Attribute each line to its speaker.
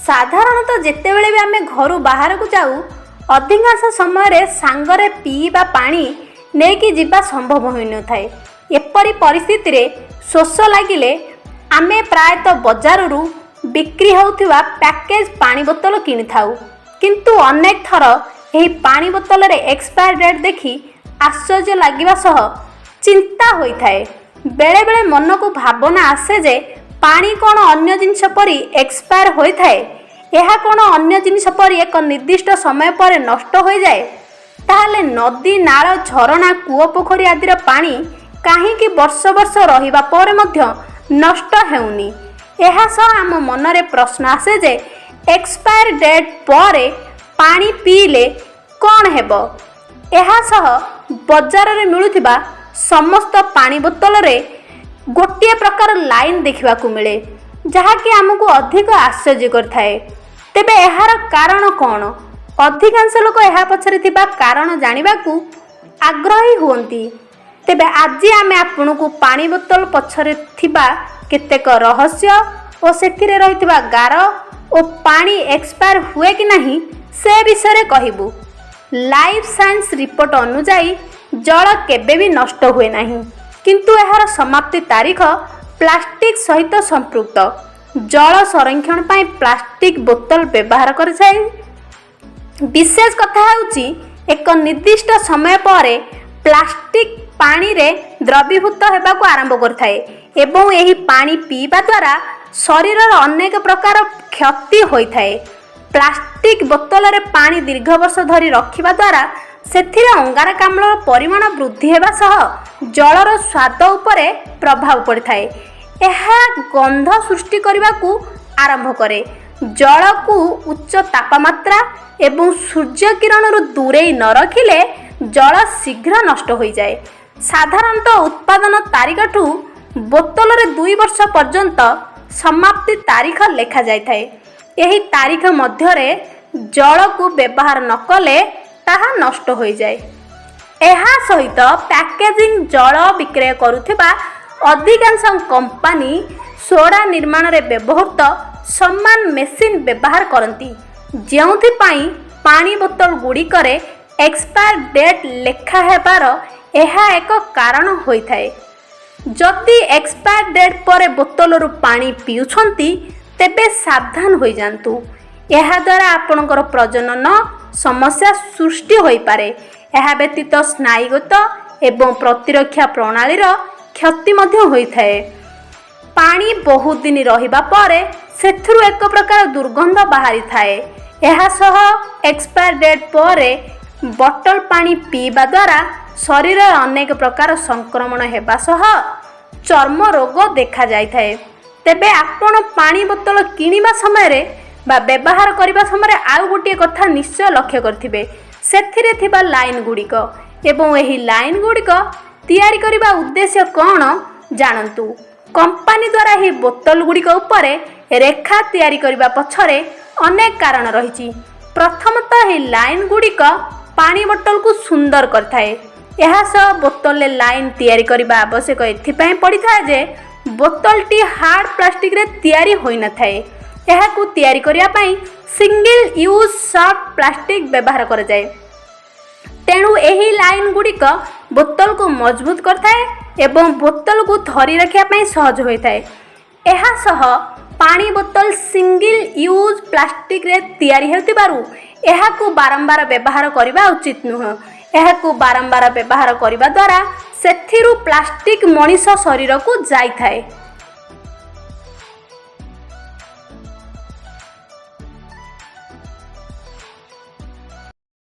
Speaker 1: ସାଧାରଣତଃ ଯେତେବେଳେ ବି ଆମେ ଘରୁ ବାହାରକୁ ଯାଉ, ଅଧିକାଂଶ ସମୟରେ ସାଙ୍ଗରେ ପିଇବା ପାଣି ନେଇକି ଯିବା ସମ୍ଭବ ହୋଇନଥାଏ। ଏପରି ପରିସ୍ଥିତିରେ ଶୋଷ ଲାଗିଲେ ଆମେ ପ୍ରାୟତଃ ବଜାରରୁ ବିକ୍ରି ହେଉଥିବା ପ୍ୟାକେଜ୍ ପାଣି ବୋତଲ କିଣିଥାଉ। କିନ୍ତୁ ଅନେକ ଥର ଏହି ପାଣି ବୋତଲରେ ଏକ୍ସପାୟାର ଡେଟ୍ ଦେଖି ଆଶ୍ଚର୍ଯ୍ୟ ଲାଗିବା ସହ ଚିନ୍ତା ହୋଇଥାଏ। ବେଳେବେଳେ ମନକୁ ଭାବନା ଆସେ ଯେ ପାଣି କ'ଣ ଅନ୍ୟ ଜିନିଷ ପରି ଏକ୍ସପାୟାର ହୋଇଥାଏ? ଏହା କ'ଣ ଅନ୍ୟ ଜିନିଷ ପରି ଏକ ନିର୍ଦ୍ଦିଷ୍ଟ ସମୟ ପରେ ନଷ୍ଟ ହୋଇଯାଏ? ତାହେଲେ ନଦୀ, ନାଳ, ଝରଣା, କୂଅ, ପୋଖରୀ ଆଦିର ପାଣି କାହିଁକି ବର୍ଷ ବର୍ଷ ରହିବା ପରେ ମଧ୍ୟ ନଷ୍ଟ ହେଉନି? ଏହା ସହ ଆମ ମନରେ ପ୍ରଶ୍ନ ଆସେ ଯେ ଏକ୍ସପାୟାର ଡେଟ୍ ପରେ ପାଣି ପିଇଲେ କ'ଣ ହେବ? ଏହା ସହ ବଜାରରେ ମିଳୁଥିବା ସମସ୍ତ ପାଣି ବୋତଲରେ ଗୋଟିଏ ପ୍ରକାର ଲାଇନ୍ ଦେଖିବାକୁ ମିଳେ, ଯାହାକି ଆମକୁ ଅଧିକ ଆଶ୍ଚର୍ଯ୍ୟ କରିଥାଏ। ତେବେ ଏହାର କାରଣ କ'ଣ? ଅଧିକାଂଶ ଲୋକ ଏହା ପଛରେ ଥିବା କାରଣ ଜାଣିବାକୁ ଆଗ୍ରହୀ ହୁଅନ୍ତି। ତେବେ ଆଜି ଆମେ ଆପଣଙ୍କୁ ପାଣି ବୋତଲ ପଛରେ ଥିବା କେତେକ ରହସ୍ୟ ଓ ସେଥିରେ ରହିଥିବା ଗାର ଓ ପାଣି ଏକ୍ସପାୟାର ହୁଏ କି ନାହିଁ, ସେ ବିଷୟରେ କହିବୁ। ଲାଇଭ୍ ସାଇନ୍ସ ରିପୋର୍ଟ ଅନୁଯାୟୀ, ଜଳ କେବେ ବି ନଷ୍ଟ ହୁଏ ନାହିଁ, କିନ୍ତୁ ଏହାର ସମାପ୍ତି ତାରିଖ ପ୍ଲାଷ୍ଟିକ୍ ସହିତ ସମ୍ପୃକ୍ତ। ଜଳ ସଂରକ୍ଷଣ ପାଇଁ ପ୍ଲାଷ୍ଟିକ୍ ବୋତଲ ବ୍ୟବହାର କରାଯାଏ। ବିଶେଷ କଥା ହେଉଛି, ଏକ ନିର୍ଦ୍ଦିଷ୍ଟ ସମୟ ପରେ ପ୍ଲାଷ୍ଟିକ୍ ପାଣିରେ ଦ୍ରବୀଭୂତ ହେବାକୁ ଆରମ୍ଭ କରିଥାଏ ଏବଂ ଏହି ପାଣି ପିଇବା ଦ୍ୱାରା ଶରୀରର ଅନେକ ପ୍ରକାର କ୍ଷତି ହୋଇଥାଏ। ପ୍ଲାଷ୍ଟିକ୍ ବୋତଲରେ ପାଣି ଦୀର୍ଘ ବର୍ଷ ଧରି ରଖିବା ଦ୍ୱାରା ସେଥିରେ ଅଙ୍ଗାରକାମ୍ଳର ପରିମାଣ ବୃଦ୍ଧି ହେବା ସହ ଜଳର ସ୍ୱାଦ ଉପରେ ପ୍ରଭାବ ପଡ଼ିଥାଏ। ଏହା ଗନ୍ଧ ସୃଷ୍ଟି କରିବାକୁ ଆରମ୍ଭ କରେ। ଜଳକୁ ଉଚ୍ଚ ତାପମାତ୍ରା ଏବଂ ସୂର୍ଯ୍ୟ କିରଣରୁ ଦୂରେଇ ନ ରଖିଲେ ଜଳ ଶୀଘ୍ର ନଷ୍ଟ ହୋଇଯାଏ। ସାଧାରଣତଃ ଉତ୍ପାଦନ ତାରିଖଠୁ ବୋତଲରେ 2 ବର୍ଷ ପର୍ଯ୍ୟନ୍ତ ସମାପ୍ତି ତାରିଖ ଲେଖାଯାଇଥାଏ। ଏହି ତାରିଖ ମଧ୍ୟରେ ଜଳକୁ ବ୍ୟବହାର ନ କଲେ ତାହା ନଷ୍ଟ ହୋଇଯାଏ। ଏହା ସହିତ ପ୍ୟାକେଜିଂ ଜଳ ବିକ୍ରୟ କରୁଥିବା ଅଧିକାଂଶ କମ୍ପାନୀ ସୋଡ଼ା ନିର୍ମାଣରେ ବ୍ୟବହୃତ ସମାନ ମେସିନ୍ ବ୍ୟବହାର କରନ୍ତି, ଯେଉଁଥିପାଇଁ ପାଣି ବୋତଲ ଗୁଡ଼ିକରେ ଏକ୍ସପାୟାର ଡେଟ୍ ଲେଖା ହେବାର ଏହା ଏକ କାରଣ ହୋଇଥାଏ। ଯଦି ଏକ୍ସପାୟାର ଡେଟ୍ ପରେ ବୋତଲରୁ ପାଣି ପିଉଛନ୍ତି, ତେବେ ସାବଧାନ ହୋଇଯାଆନ୍ତୁ। ଏହାଦ୍ୱାରା ଆପଣଙ୍କର ପ୍ରଜନନ ସମସ୍ୟା ସୃଷ୍ଟି ହୋଇପାରେ। ଏହା ବ୍ୟତୀତ ସ୍ନାୟୁଗତ ଏବଂ ପ୍ରତିରକ୍ଷା ପ୍ରଣାଳୀର କ୍ଷତି ମଧ୍ୟ ହୋଇଥାଏ। ପାଣି ବହୁତ ଦିନ ରହିବା ପରେ ସେଥିରୁ ଏକ ପ୍ରକାର ଦୁର୍ଗନ୍ଧ ବାହାରିଥାଏ। ଏହା ସହ ଏକ୍ସପାୟାର ଡେଟ୍ ପରେ ବଟଲ ପାଣି ପିଇବା ଦ୍ୱାରା ଶରୀରରେ ଅନେକ ପ୍ରକାର ସଂକ୍ରମଣ ହେବା ସହ ଚର୍ମ ରୋଗ ଦେଖାଯାଇଥାଏ। ତେବେ ଆପଣ ପାଣି ବୋତଲ କିଣିବା ସମୟରେ ବା ବ୍ୟବହାର କରିବା ସମୟରେ ଆଉ ଗୋଟିଏ କଥା ନିଶ୍ଚୟ ଲକ୍ଷ୍ୟ କରିଥିବେ, ସେଥିରେ ଥିବା ଲାଇନ୍ ଗୁଡ଼ିକ। ଏବଂ ଏହି ଲାଇନ୍ ଗୁଡ଼ିକ ତିଆରି କରିବା ଉଦ୍ଦେଶ୍ୟ କ'ଣ ଜାଣନ୍ତୁ। କମ୍ପାନୀ ଦ୍ୱାରା ଏହି ବୋତଲ ଗୁଡ଼ିକ ଉପରେ ରେଖା ତିଆରି କରିବା ପଛରେ ଅନେକ କାରଣ ରହିଛି। ପ୍ରଥମତଃ, ଏହି ଲାଇନ୍ ଗୁଡ଼ିକ ପାଣି ବୋତଲକୁ ସୁନ୍ଦର କରିଥାଏ। ଏହା ସହ ବୋତଲରେ ଲାଇନ୍ ତିଆରି କରିବା ଆବଶ୍ୟକ ଏଥିପାଇଁ ପଡ଼ିଥାଏ ଯେ ବୋତଲଟି ହାର୍ଡ଼ ପ୍ଲାଷ୍ଟିକରେ ତିଆରି ହୋଇନଥାଏ। ଏହାକୁ ତିଆରି କରିବା ପାଇଁ ସିଙ୍ଗଲ ୟୁଜ୍ ସଫ୍ଟ ପ୍ଲାଷ୍ଟିକ୍ ବ୍ୟବହାର କରାଯାଏ। ତେଣୁ ଏହି ଲାଇନ୍ ଗୁଡ଼ିକ ବୋତଲକୁ ମଜବୁତ କରିଥାଏ ଏବଂ ବୋତଲକୁ ଧରି ରଖିବା ପାଇଁ ସହଜ ହୋଇଥାଏ। ଏହା ସହ ପାଣି ବୋତଲ ସିଙ୍ଗଲ ୟୁଜ୍ ପ୍ଲାଷ୍ଟିକରେ ତିଆରି ହେଉଥିବାରୁ ଏହାକୁ ବାରମ୍ବାର ବ୍ୟବହାର କରିବା ଉଚିତ ନୁହେଁ। ଏହାକୁ ବାରମ୍ବାର ବ୍ୟବହାର କରିବା ଦ୍ୱାରା ସେଥିରୁ ପ୍ଲାଷ୍ଟିକ୍ ମଣିଷ ଶରୀରକୁ ଯାଇଥାଏ।